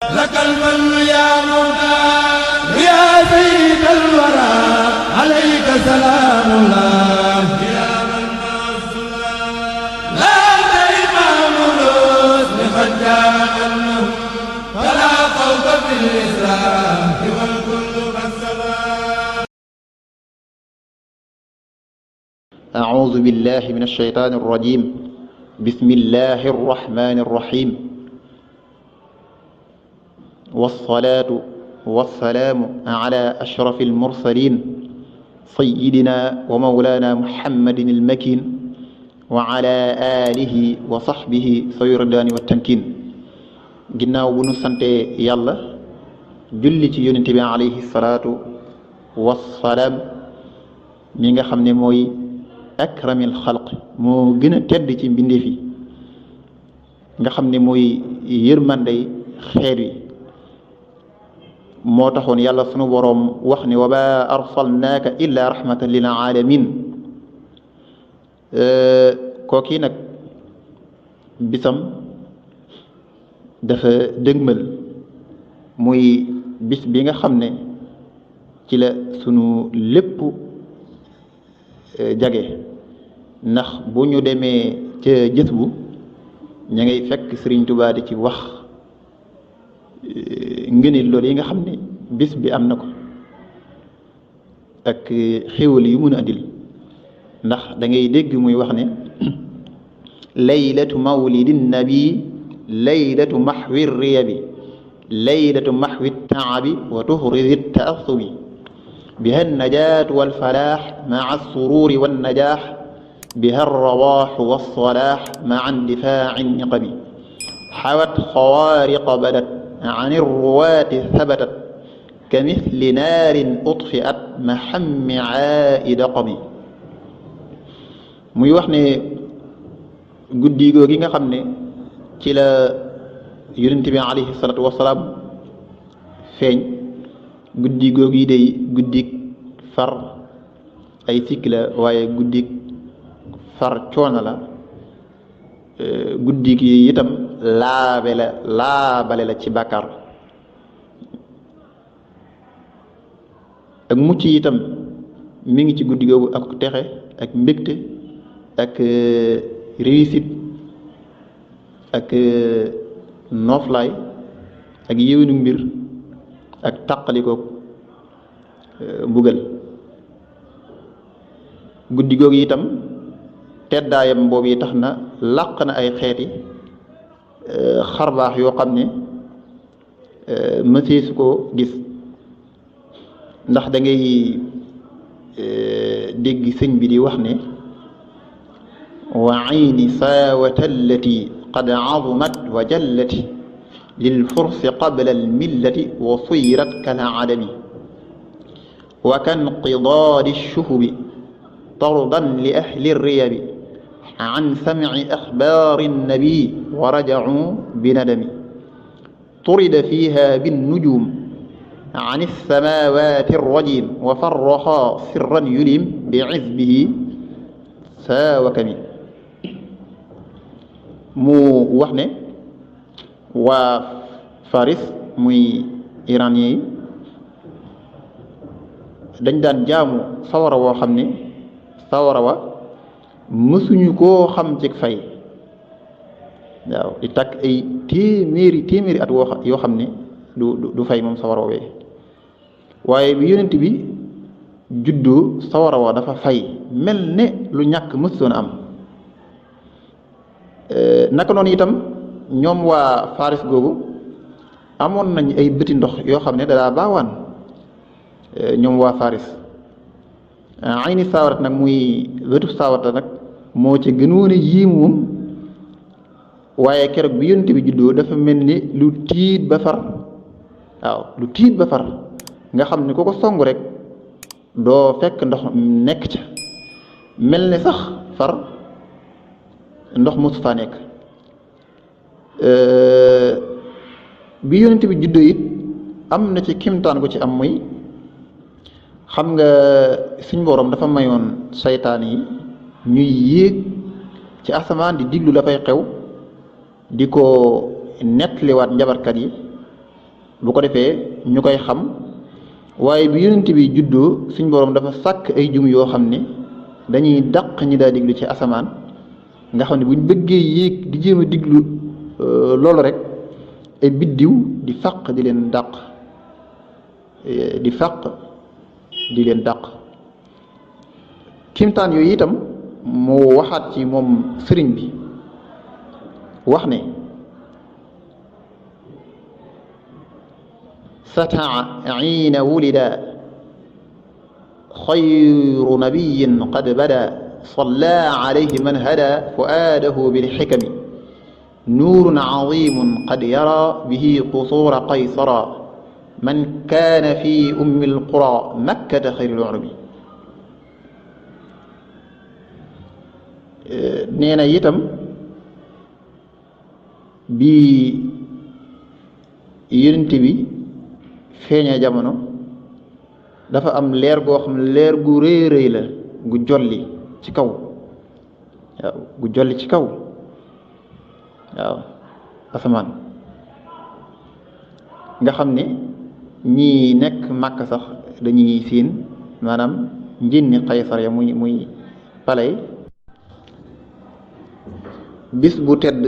لك المن يا موتى يا سيد الورى عليك سلام الله يا من لا إمام الرسل قد جاء النهم فلا خوف في الإسلام والكل قد سلام. أعوذ بالله من الشيطان الرجيم. بسم الله الرحمن الرحيم. والصلاة والسلام على أشرف المرسلين سيدنا ومولانا محمد المكين وعلى آله وصحبه سوي الردوان والتمكين. ginnaaw bu nu sante yàlla julli ci yonent bi alayhi salaatu wassalaam mi nga xam ne mooy akramil xalq moo gën a tedd ci mbindeef yi nga xam ne mooy yërmandey xeet wi moo taxoon yàlla sunu boroom wax ne wa maa arsalnaaka illaa rahmatan lil aalamiin. kooki nag bisam dafa dëgmal muy bis bi nga xam ne ci la sunu lépp jage ndax bu ñu demee ca jës bu ña ngay fekk Sëriñ Tuubaa di ci wax ngëneel loolu yi nga xam ne bis bi am na ko ak xéwal yu mun a andil ndax da ngay dégg muy wax ne laylatu mawlidin nabi laylatu maxwi riyabi laylatu maxwi taabi wa tuhridi taassubi biha najaatu walfalaax maa sururi wannajaax biha rawaaxu wassalaax maa indifaaci niqabi xawat xawaariqa badat an irruwaati sabatat ka misli naarin utfiat maxammi aidaqabi. muy wax ne guddi googu gi nga xam ne ci la yonent bi alayhi salaatu wasalaam feeñ guddi googu yi day guddik far ay sikk la waaye guddik far coono la guddik yi itam laabale la ci bàkkaar ak mucc itam mi ngi ci guddi googu ak texe ak mbégte ak réussite ak nooflaay ak yéwénu mbir ak tàqalikook mbugal. guddi googu itam teddaayam boobu yi tax na làq na ay xeeti xarbaax yoo xam ne mësee su ko gis ndax da ngay dégg sëñ bi di wax ne wa ayni saawata allati qad azumat wa jallati lil fursi qabla al millati wa suyirat kal adami wa kan qidaadi shuhubi tardan li ahli riyabi an samci axbaari nabi wa rajacuu binadami turida fiha binnujum an alsamawati arrajim wa farraxa sirran yulim bi cizbihi saawakami. mu wax ne waa Faris muy iranien yi dañ daan jaamu sawara woo xam ne sawara wa mësuñu koo xam ci fay waaw di takk ay téeméeri at yoo xam ne du fay moom sawara woowee waaye bi yonent bi juddoo sawara wa dafa fay mel ne lu ñàkk mësoon am. naka noonu itam ñoom waa Faris googu amoon nañ ay bëti ndox yoo xam ne dalaa baawaan ñoom waa Faris. ayni saawarat nag muy wetu saawarta nag moo ci gënoon a yéemu moom waaye keroog bi yonent bi juddoo dafa mel ni lu tiit ba far waaw lu tiit ba far nga xam ne ku ko song rek doo fekk ndox nekk ca mel ne sax far ndox mosu faa nekk. bi yonent bi juddoo it am na ci kimtaan gu ci am muy xam nga suñ boroom dafa mayoon saytaan yi ñuy yéeg ci asamaan di diglu la fay xew di ko nettaliwaat njabarkat yi bu ko defee ñu koy xam. waaye bi yonent bi juddoo suñ boroom dafa sàkk ay jum yoo xam ne dañuy dàq ñi daa diglu ci asamaan nga xam ne buñ bëggee yéeg di jéem a diglu loolu rek ay biddiw di fàq di leen dàq di fàq di leen dàq kimtaan yooyu itam moo waxaat ci moom sëriñ bi wax ne sataa iina wulida xayru nabiyin qad bada salla alayhi man hada fuaadahu bilxikami nuurun azimun qad yara bihi qusuura qaysara man kaana fi ummi alqura makkata xayril urbi nee na itam bi yonent bi feeñee jamono dafa am leer goo xam ne leer gu rëy rëy la gu jolli ci kaw waaw gu jolli ci kaw waaw asamaan nga xam ne ñii nekk Màkka sax dañuy siin maanaam njinni Qaysar ya muy palais bis bu tedd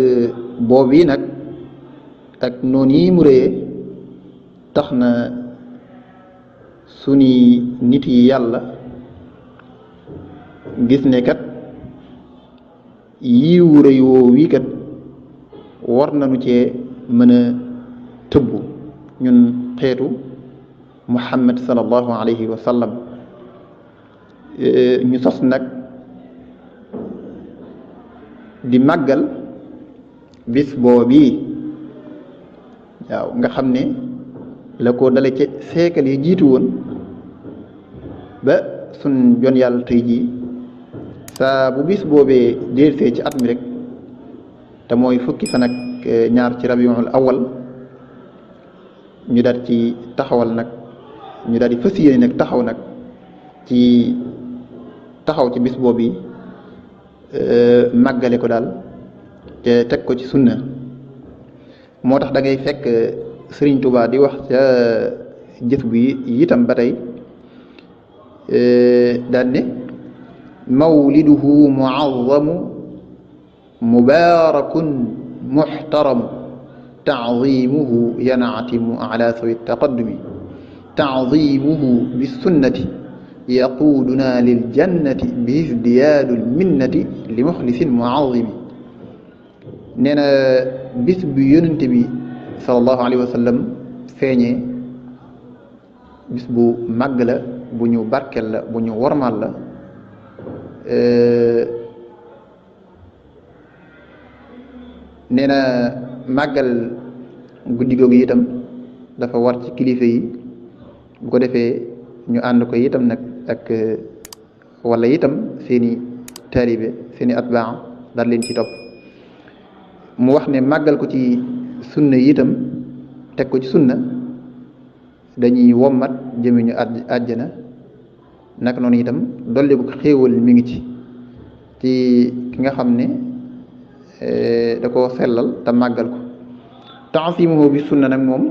boobu nag ak noonu yi mu rëyee tax na suni nit yi yàlla gis ne kat yiwu rëy woo wii kat war nañu cee mën a tëbbu ñun xeetu Muhammad sallallahu alayhi wa sallam ñu sos nag di màggal bis boobii waaw nga xam ne la ko dale ci siècle yi jiitu woon ba sun jon yàlla tey jii saa bu bis boobee déersee ci at mi rek te mooy fukki fan ak ñaar ci rabiul awal ñu daal ci taxawal nag ñu daal di fas yéene nag taxaw nag ci taxaw ci bis boobu màggale ko daal te teg ko ci sunna moo tax da ngay fekk Sëriñ Tuubaa di wax ca jëf bi itam ba tey daan ne mawliduhu muazzamu mubarakun muxtaramu taazimuhu yanatimu ala sawi taqaddumi taazimuhu bisunnati yaquuduna liljannati biisdiyaadu lminnati li muxlisin muazimi nee na bis bi yonente bi sallallahu alayhi wa sallam feeñee bis bu màgg la bu ñu barkel la bu ñu wormal la nee na màggal guddi googu itam dafa war ci kilifa yi bu ko defee ñu ànd ko itam nag ak wala itam seeni taalibe seeni atbaa daal leen ci topp mu wax ne màggal ko ci sunna yi itam teg ko ci sunna dañuy wommat jëme ñu àjjana naka noonu itam dolli ko xéewal mi ngi ci ki nga xam ne da ko sellal te màggal ko taasimuhu bi sunna nag moom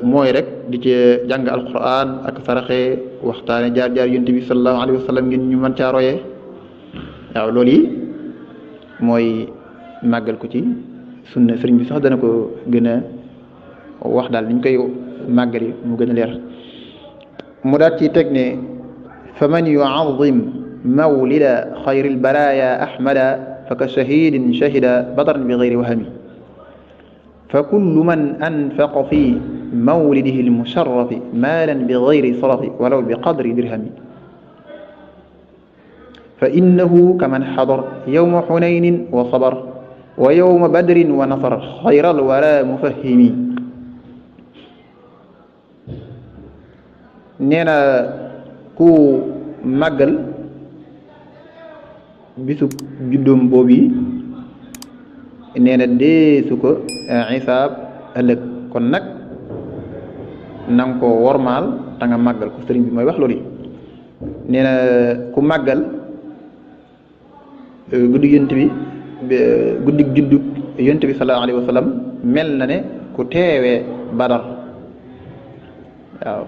mooy rek di ci jàng alquran ak saraxe waxtaane jaar-jaar yonent bi sallallahu alayhi wa sallam ngeen ñu mën caa royee waaw loolu yi mooy màggal ko ci sunna sëriñ bi sax dana ko gën a wax daal niñ koy màggali mu gën a leer mu daat ci teg ne fa man yuazim mawlida xayril baraya ahmada fa ka shahidin shahida badran bi gayri wahami fa kullu man anfaqa fi mawlidihi almusharrafi maalan bi gayri sarafi walaw bi qadri dirhami fa innahu kaman xadar yowma xunaynin wa sabar wa yowma badrin wa nasar xayral wara mufahimi nee na ku màggal bisu juddoom boobu yi nee na deesu ko xisaab ëllëg kon nag na nga ko wormaal te nga màggal ko sëriñ bi mooy wax loolu yi nee na ku màggal guddi yonent bi guddi juddu yonent bi sallallahu alayhi wa sallam mel na ne ku teewee Badar waaw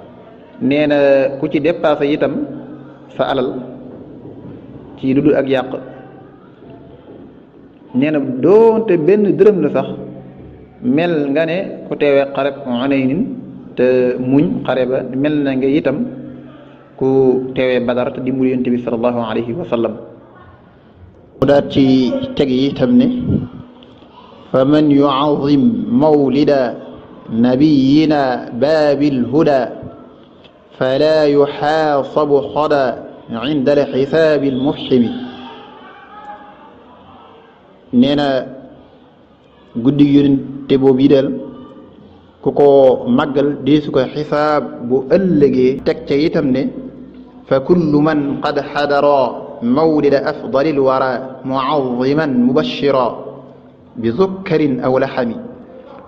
nee na ku ci dépassé itam sa alal ci lu dul ak yàq nee na doonte benn dërëm la sax mel nga ne ku teewee xareb Hunaynin te muñ xare ba mel na nga itam ku teewee Badar te dimbali Yonent bi sallallahu alayhi wa sallam mu daat ci teg yi itam ne fa man yuazim mawlida nabiyina baabil huda fala yuxaasabu xada inda alxisaabi almufximi nee na guddi yonente boobu yi del ku ko màggal deesu ko xisaab bu ëllëgee teg ca itam ne fa kullu man qad xadara mawlida afdali alwara muaziman mubashira bi zukkarin aw laxami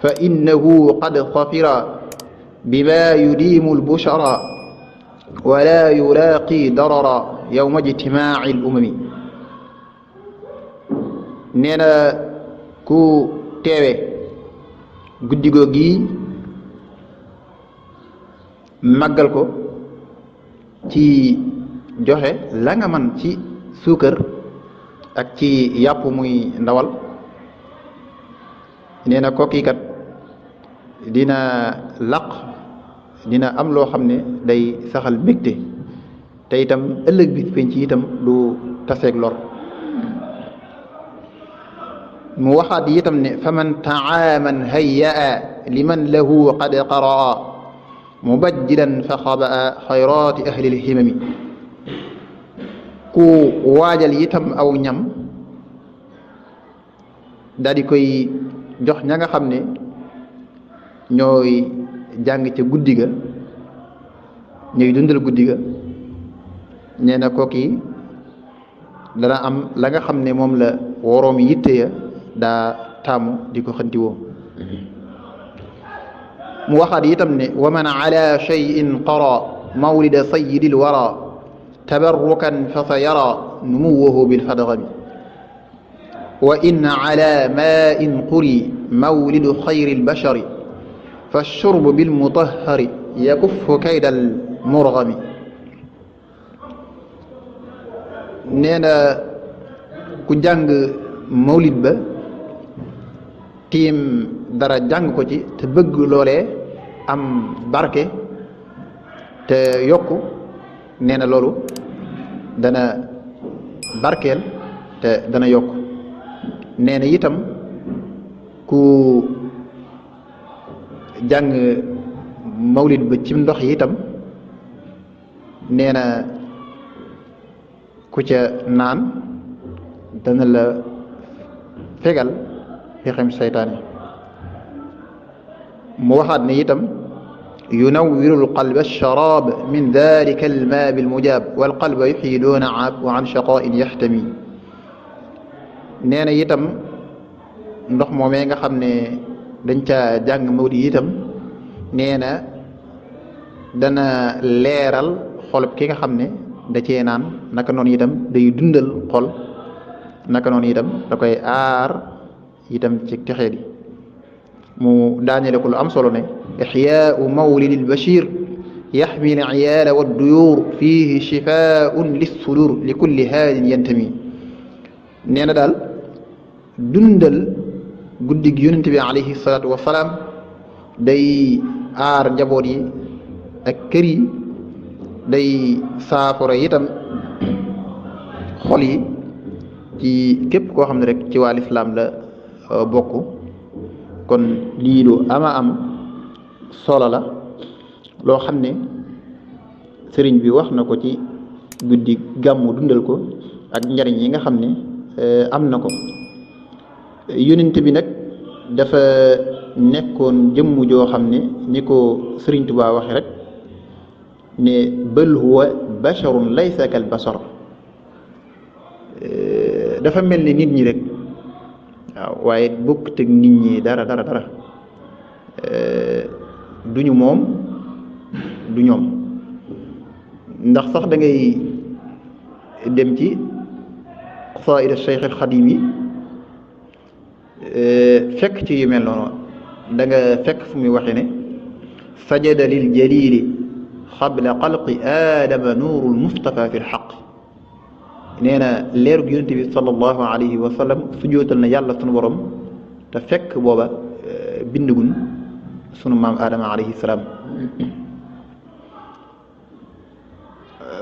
fa innahu qad xafira bima yudiimu albushara wala yulaaqi darara yowma ijtimaaci alumami nee na ku teewe guddi googu màggal ko ci joxe la nga man ci suukar ak ci yàpp muy ndawal nee na kooki kat dina laq dina am loo xam ne day saxal mbégte te itam ëllëg bi penc itam du taseeg lor mu waxaat itam ne faman taaman hayyaa liman lahu qad qaraa mubajjilan fa xabaa xayraati ahli lhimami ku waajal itam aw ñam daal di koy jox ña nga xam ne ñooy jàng ca guddi ga ñooy dundal guddi ga nee na kooki dana am la nga xam ne moom la woroom yitte ya daa taamu di ko xantiwoo mu waxaat itam ne wa man ala cheyin qara mawlida sayidi lwara tabarrukan fa sa yara numuwahu bilfadgami wa in ala main quri mawlidu xayri lbashari fa shurbu bilmutahari yakuffu kayda almurgami nee na ku jàng mawlid ba tiim dara jàng ko ci te bëgg loolee am barke te yokku nee na loolu dana barkeel te dana yokku nee na itam ku jàng mawlid ba ci ndox yi itam nee na ku ca naan dana la fegal fexem seytaane mu waxaat ne itam yunawiru alqalba alsharab min dalika almaabi almujaab walqalba yuxyi doona aab wa an shaqain yaxtami nee na itam ndox moomee nga xam ne dañ ca jàng mawdi itam nee na dana leeral xolub ki nga xam ne da cee naan naka noonu itam day dundal xol naka noonu itam da koy aar itam ci texee di mu daanele ko lu am solo ne ixyaau mawlidi lbashir yaxmi l iyaala wadduyuur fihi shifaun lissudur li kulli haadin yantami nee na daal dundal guddi gi yonent bi alayhi salaatu wasalaam day aar njaboot yi ak kër yi day saafara itam xol yi ci képp koo xam ne rek ci waa lislaam la bokk kon lii lu ama am solo la loo xam ne sëriñ bi wax na ko ci guddi gàmmu dundal ko ak njariñ yi nga xam ne am na ko yonent bi nag dafa nekkoon jëmm joo xam ne ni ko sëriñ Tuubaa waxe rek ne bal huwa basharun laysa kal basar dafa mel ni nit ñi rek waaw waaye bokkut ak nit ñi dara duñu moom du ñoom ndax sax da ngay dem ci xasaa'id Cheikh al Xadim yi fekk ci yu mel noonu da nga fekk fu muy waxe ne sajada lil jalili xabla xalqi aadama nuurul mustafa fi lxaq nee na leerug yonente bi sallallahu alayhi wa sallam sujootal na yàlla sunu borom te fekk booba bindagun sunu maam aadama alayhi salaam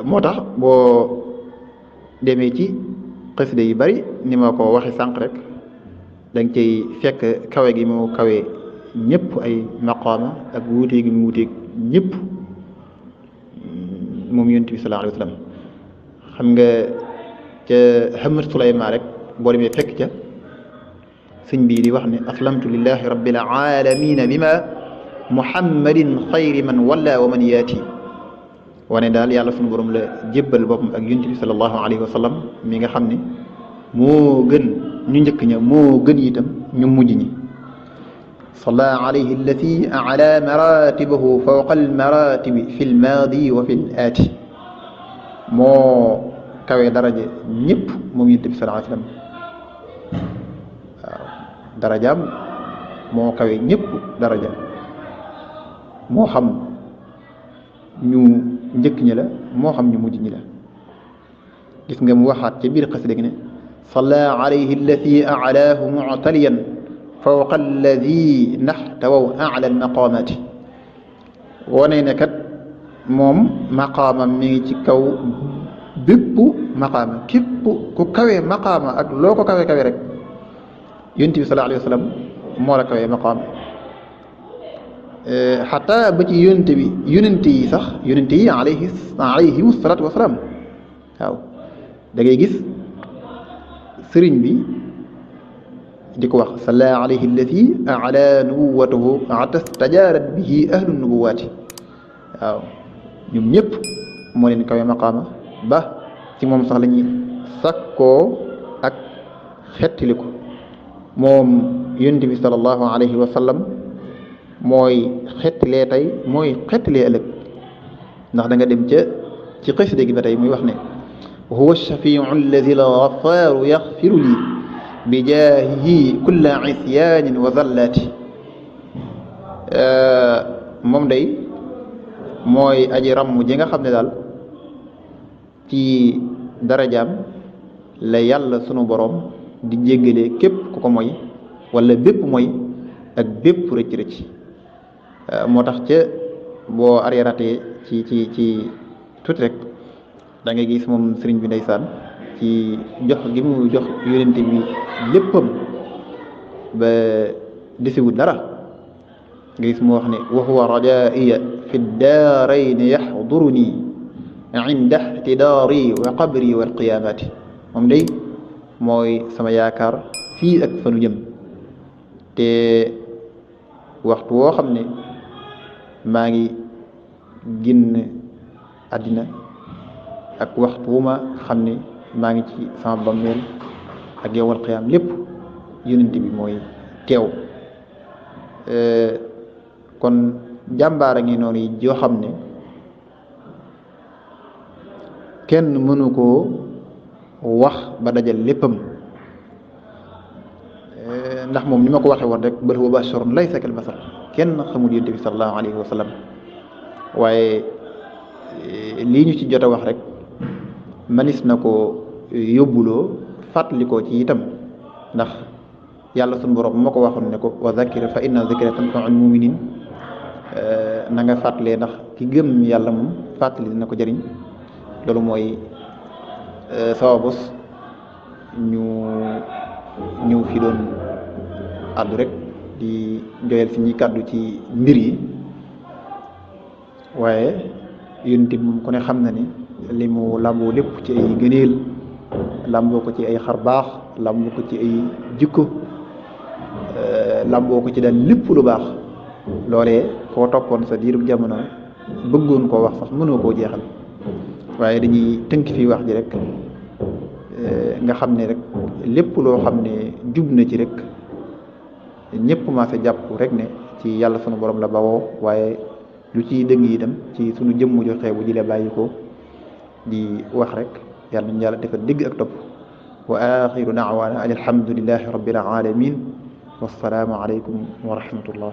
moo tax boo demee ci xasida yi bari ni ma ko waxe sànq rek da nga cay fekk kawe gi mu kawe ñëpp ay maqaama ak wuutee gi mu wuuteeg ñëpp moom yonent bi sallallahu alayhi wa sallam xam nga ca Hamad Sulaymaan rek boo demee fekk ca sëñ bii di wax ne aslamtu lillahi rabbil alamina bima muhammadin xayri man walla wa man yaati wane daal yàlla sunu borom la jébbal boppam ak yonent bi sallallahu alayhi wa sallam mi nga xam ne moo gën ñu njëkk ña moo gën itam ñu mujj ñi salla alayhi allati ala maratibahu fawqa almaratibi fi lmaadi wa fi l aati moo kawe daraja ñëpp moom yonent bi sallallahu alayhi wa sallam waaw darajaam moo kawe ñëpp daraja moo xam ñu njëkk ñi la moo xam ñu mujj ñi la gis nga mu waxaat ca biir xasida gi ne salla alayhi allati alaahu muctaliyan fawqa alladi naxtawaw ala almaqaamaati wone ne kat moom maqaamam mi ngi ci kaw bépp maqaama képp ku kawe maqaama ak loo ko kawe kawe rek yonent bi sallallahu alayhi wa sallam moo la kawe maqaama xataa ba ci yonente yi sax yonente yi alayhim salaatu wasalaam waaw da ngay gis sëriñ bi di ko wax salla alayhi allati ala nubuwatahu atastajarat bihi ahlu nubuwaati waaw ñoom ñëpp moo leen kawe maqaama ba ci moom sax la ñuy sakkoo ak xettiliku moom yonente bi sallallahu alayhi wa sallam mooy xettalee tey mooy xettalee ëllëg ndax da nga dem ca ci xasida gi ba tey muy wax ne huwa shafiu alladi algafaaru yaxfiru lii bi jaahihi kulla isyaanin wa zallaati moom day mooy aji ramm ji nga xam ne daal ci darajaam la yàlla sunu borom di jéggalee képp ku ko moy wala bépp moy ak bépp rëcc-rëcc moo tax ca boo arriératee ci tuuti rek da ngay gis moom sëriñ bi ndeysaan ci jox gi mu jox yonente bi léppam ba desewul dara nga gis mu wax ne wa huwa rajaiya fi daarayni yaxduruni inda ihtidaari wa qabri wal qiyaamati moom day mooy sama yaakaar fii ak fanu jëm te waxtu woo xam ne maa ngi génn àddina ak waxtu wu ma xam ne maa ngi ci sama bammeel ak yowal xiyaam lépp yonent bi mooy teew kon jàmbaara ngi noonu yi joo xam ne kenn mënu koo wax ba dajal léppam ndax moom ni ma ko waxee woon rek bal huwa basharun laysa kal basar kenn xamul yonent bi sallallahu alayhi wa sallam waaye lii ñu ci jot a wax rek manis na ko yóbbuloo fàttalikoo ci itam ndax yàlla sunu borom moo ko waxoon ne ko wa zakir fa inna zikra tanfa'ul muminin na nga fàttalee ndax ki gëm yàlla moom fàttali dina ko jëriñ loolu mooy sababus ñu ñëw fi doon àddu rek di joyal si ñi kàddu ci mbir yi waaye yonent bi moom ku ne xam na ni li mu làmboo lépp ci ay gëneel làmboo ko ci ay xar baax làmboo ko ci ay jikko làmboo ko ci daal lépp lu baax loolee koo toppoon sa diirub jamono bëggoon koo wax sax mënoo koo jeexal waaye dañuy tënk fii wax ji rek nga xam ne rek lépp loo xam ne jub na ci rek ñëpp maa sa jàpp rek ne ci yàlla sunu borom la bawoo waaye lu ciy dëng itam ci sunu jëmm ju xeebu ji la bàyyi ko di wax rek yàlla nañu yàlla defal dégg ak topp wa axiru daawaana an alhamdulillahi rabbil alamin wassalaamu aleykum wa rahmatullah